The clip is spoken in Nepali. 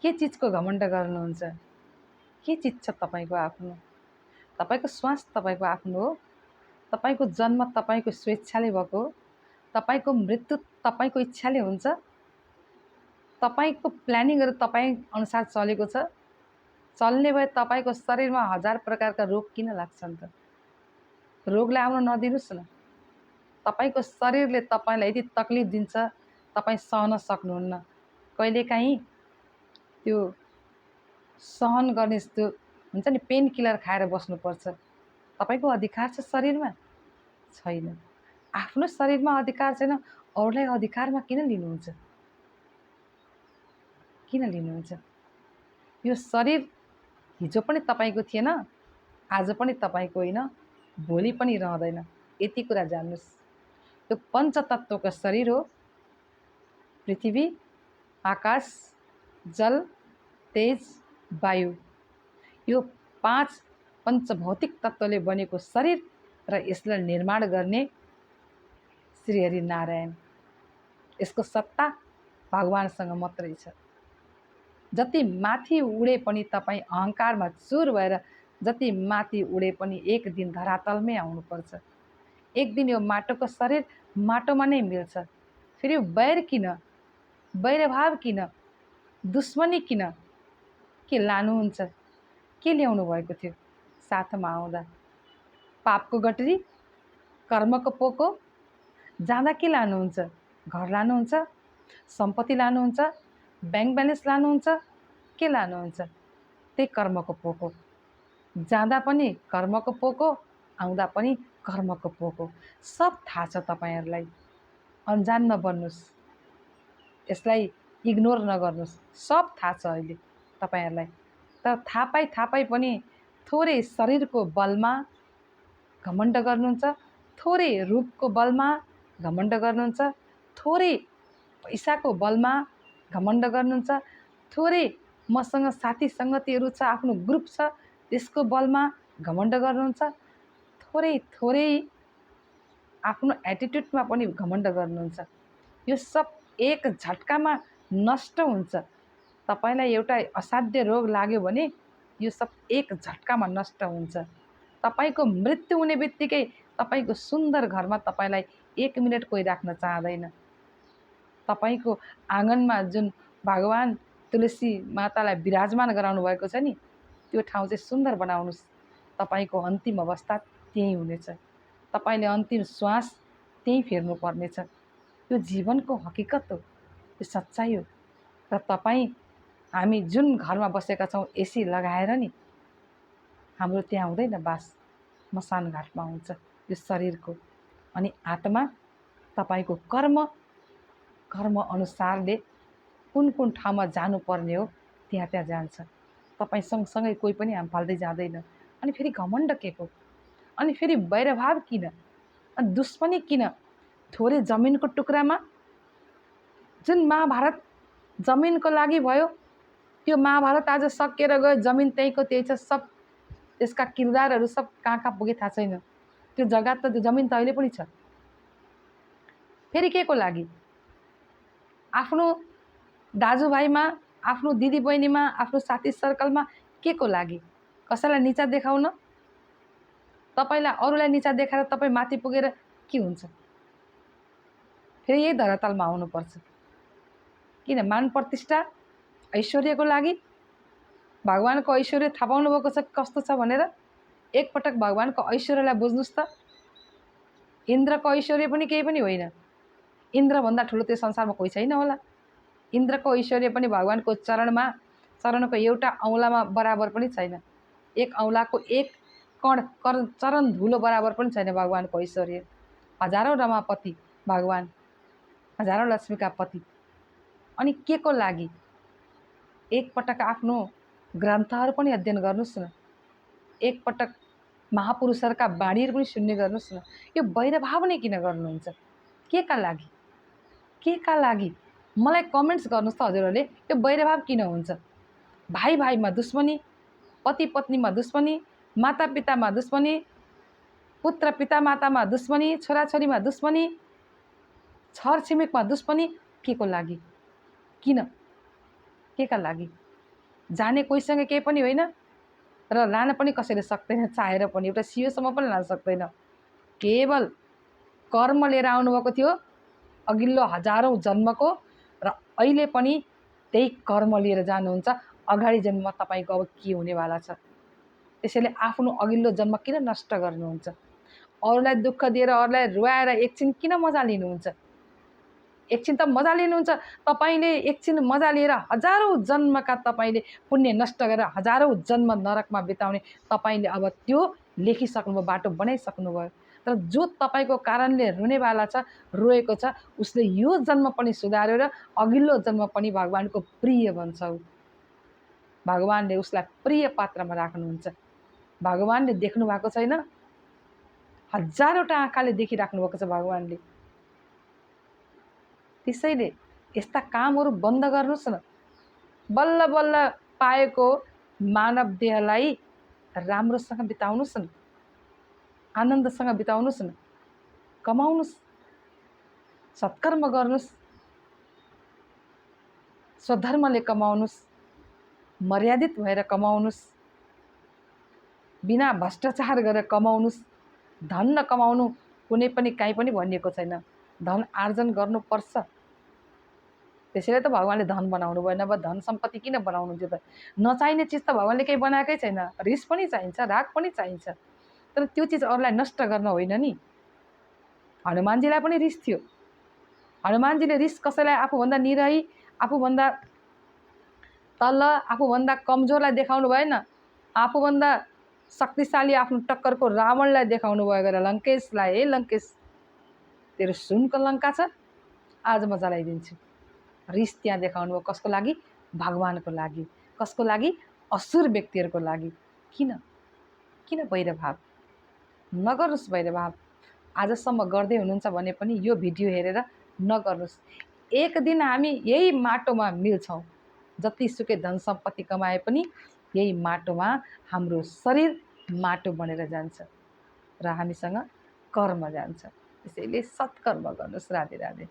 के चिजको घमण्ड गर्नुहुन्छ? के चिज छ तपाईँको आफ्नो? तपाईँको श्वास तपाईँको आफ्नो हो। तपाईँको जन्म तपाईँको स्वेच्छाले भएको हो। तपाईँको मृत्यु तपाईँको इच्छाले हुन्छ। तपाईँको प्लानिङहरू तपाईँ अनुसार चलेको छ। चल्ने भए तपाईँको शरीरमा हजार प्रकारका रोग किन लाग्छन् त? रोगलाई आउन नदिनुहोस् न। तपाईँको शरीरले तपाईँलाई यति तकलिफ दिन्छ, तपाईँ सहन सक्नुहुन्न। कहिलेकाहीँ त्यो सहन गर्ने त्यो हुन्छ नि, पेन किलर खाएर बस्नुपर्छ। तपाईँको अधिकार छ शरीरमा? छैन। आफ्नो शरीरमा अधिकार छैन, अरूलाई अधिकारमा किन लिनुहुन्छ? किन लिनुहुन्छ? यो शरीर हिजो पनि तपाईँको थिएन, आज पनि तपाईँको होइन, भोलि पनि रहँदैन। यति कुरा जान्नुहोस्। यो पञ्चतत्त्वको शरीर हो। पृथ्वी, आकाश, जल, तेज, वायु। यो 5 पञ्चभौतिक तत्त्वले बनेको शरीर र यसलाई निर्माण गर्ने श्रीहरि नारायण। यसको सत्ता भगवानसँग मात्रै छ। जति माथि उडे पनि तपाईँ अहङ्कारमा चुर भएर जति माथि उडे पनि एक दिन धरातलमै आउनुपर्छ। एक दिन यो माटोको शरीर माटोमा नै मिल्छ। फेरि बैर किन, वैरभाव किन, दुश्मनी किन? के लानुहुन्छ? के ल्याउनु भएको थियो साथमा आउँदा? पापको गठरी, कर्मको पोको। जाँदा के लानुहुन्छ? घर लानुहुन्छ, सम्पत्ति लानुहुन्छ, ब्याङ्क ब्यालेन्स लानुहुन्छ, के लानुहुन्छ? त्यही कर्मको पोको। जाँदा पनि कर्मको पोको, आउँदा पनि कर्मको पोको। सब थाहा छ तपाईँहरूलाई। अन्जान नबन्नुहोस्, यसलाई इग्नोर नगर्नुहोस्। सब थाहा छ अहिले तपाईँहरूलाई। तर थाहा पाइ पनि थोरै शरीरको बलमा घमण्ड गर्नुहुन्छ, थोरै रूपको बलमा घमण्ड गर्नुहुन्छ, थोरै पैसाको बलमा घमण्ड गर्नुहुन्छ, थोरै मसँग साथी सङ्गतिहरू छ, आफ्नो ग्रुप छ, त्यसको बलमा घमण्ड गर्नुहुन्छ, थोरै आफ्नो एटिट्युडमा पनि घमण्ड गर्नुहुन्छ। यो सब एक झट्कामा नष्ट हुन्छ। तपाईँलाई एउटा असाध्य रोग लाग्यो भने यो सब एक झट्कामा नष्ट हुन्छ। तपाईँको मृत्यु हुने बित्तिकै तपाईँको सुन्दर घरमा तपाईँलाई 1 मिनट कोही राख्न चाहँदैन। तपाईँको आँगनमा जुन भगवान तुलसी मातालाई विराजमान गराउनु भएको छ नि, त्यो ठाउँ चाहिँ सुन्दर बनाउनुहोस्। तपाईँको अन्तिम अवस्था त्यही हुनेछ। तपाईँले अन्तिम श्वास त्यही फेर्नु पर्नेछ। यो जीवनको हकीकत हो, यो सच्चाइ हो। र हामी जुन घरमा बसेका छौँ एसी लगाएर नि, हाम्रो त्यहाँ हुँदैन बास, मसान घाटमा हुन्छ यो शरीरको। अनि आत्मा तपाईँको कर्म अनुसारले कुन ठाउँमा जानुपर्ने हो त्यहाँ जान्छ। तपाईँ सँगसँगै कोही पनि हाम फाल्दै जाँदैन। अनि फेरि घमण्ड के को? अनि फेरि वैरभाव किन? अनि दुश्मनी किन? थोरै जमिनको टुक्रामा जुन महाभारत जमिनको लागि भयो, त्यो महाभारत आज सकिएर गयो, जमिन त्यहीको त्यही छ। सब त्यसका किरदारहरू सब कहाँ पुगे थाहा छैन। त्यो जग्गा त, त्यो जमिन त अहिले पनि छ। फेरि के को लागि? आफ्नो दाजुभाइमा, आफ्नो दिदीबहिनीमा, आफ्नो साथी सर्कलमा के को लागि? कसैलाई निचा देखाउन? तपाईँलाई अरूलाई निचा देखाएर तपाईँ माथि पुगेर के हुन्छ? फेरि यही धरातलमा आउनुपर्छ। किन? मान प्रतिष्ठा, ऐश्वर्यको लागि। भगवानको ऐश्वर्य थाहा पाउनु भएको छ कस्तो छ भनेर? एकपटक भगवानको ऐश्वर्यलाई बुझ्नुहोस् त। इन्द्रको ऐश्वर्य पनि केही पनि होइन। इन्द्रभन्दा ठुलो त्यो संसारमा कोही छैन होला। इन्द्रको ऐश्वर्य पनि भगवानको चरणको एउटा औँलामा बराबर पनि छैन। एक औँलाको एक कण चरण धुलो बराबर पनि छैन भगवानको ऐश्वर्य। हजारौँ रमापति भगवान, हजारौँ लक्ष्मीका पति। अनि के को लागि? एकपटक आफ्नो ग्रन्थहरू पनि अध्ययन गर्नुहोस् न। एकपटक महापुरुषहरूका बाणीहरू पनि सुन्ने गर्नुहोस् न। यो वैरभाव नै किन गर्नुहुन्छ? के का लागि? के का लागि? मलाई कमेन्ट्स गर्नुहोस् त हजुरहरूले। यो वैरभाव किन हुन्छ? भाइ भाइमा दुश्मनी, पति पत्नीमा दुश्मनी, माता पितामा दुश्मनी, पुत्र पिता मातामा दुश्मनी, छोराछोरीमा दुश्मनी, छर छिमेकमा दुश्मनी। के को लागि? किन? के का लागि? जाने कोहीसँग केही पनि होइन र लान पनि कसैले सक्दैन, चाहेर पनि एउटा सियोसम्म पनि लान सक्दैन। केवल कर्म लिएर आउनुभएको थियो अघिल्लो हजारौँ जन्मको, र अहिले पनि त्यही कर्म लिएर जानुहुन्छ। अगाडि जन्म तपाईँको अब के हुनेवाला छ, त्यसैले आफ्नो अघिल्लो जन्म किन नष्ट गर्नुहुन्छ? अरूलाई दुःख दिएर, अरूलाई रुवाएर एकछिन किन मजा लिनुहुन्छ? एकछिन त मजा लिनुहुन्छ। तपाईँले एकछिन मजा लिएर हजारौँ जन्मका तपाईँले पुण्य नष्ट गरेर हजारौँ जन्म नरकमा बिताउने तपाईँले अब त्यो लेखिसक्नुभयो, बाटो बनाइसक्नुभयो। तर जो तपाईँको कारणले रुनेवाला छ, रोएको छ, उसले यो जन्म पनि सुधारेर अघिल्लो जन्म पनि भगवानको प्रिय बन्छ। भगवानले उसलाई प्रिय पात्रमा राख्नुहुन्छ। भगवानले देख्नु भएको छैन? हजारौँटा आँखाले देखिराख्नु भएको छ भगवानले। त्यसैले यस्ता कामहरू बन्द गर्नुहोस् न। बल्ल बल्ल पाएको मानव देहलाई राम्रोसँग बिताउनुहोस् न, आनन्दसँग बिताउनुहोस् न, कमाउनुहोस्, सत्कर्म गर्नुहोस्, स्वधर्मले कमाउनुहोस्, मर्यादित भएर कमाउनुहोस्, बिना भ्रष्टाचार गरेर कमाउनुहोस्। धन नकमाउनु कुनै पनि काहीँ पनि भनिएको छैन, धन आर्जन गर्नुपर्छ। त्यसैले त भगवानले धन बनाउनु भयो, नभए धन सम्पत्ति किन बनाउनुहुन्थ्यो त? नचाहिने चिज त भगवानले केही बनाएकै छैन। रिस पनि चाहिन्छ, राग पनि चाहिन्छ, तर त्यो चिज अरूलाई नष्ट गर्न होइन नि। हनुमानजीलाई पनि रिस थियो। हनुमानजीले रिस कसैलाई आफूभन्दा निरही, आफूभन्दा तल, आफूभन्दा कमजोरलाई देखाउनु भएन। आफूभन्दा शक्तिशाली आफ्नो टक्करको रावणलाई देखाउनु भयो गएर लङ्केशलाई। हे लङ्केश, तेरो सुनको लङ्का छ, आज म जलाइदिन्छु। रिस त्यहाँ देखाउनु भयो। कसको लागि? भगवानको लागि। कसको लागि? असुर व्यक्तिहरूको लागि। किन वैरभाव? नगर्नुहोस् वैरभाव। आजसम्म गर्दै हुनुहुन्छ भने पनि यो भिडियो हेरेर नगर्नुहोस्। एक दिन हामी यही माटोमा मिल्छौँ। जतिसुकै धन सम्पत्ति कमाए पनि यही माटोमा हाम्रो शरीर माटो बनेर जान्छ र हामीसँग कर्म जान्छ। त्यसैले सत्कर्म गर्नुहोस्। राधे राधे।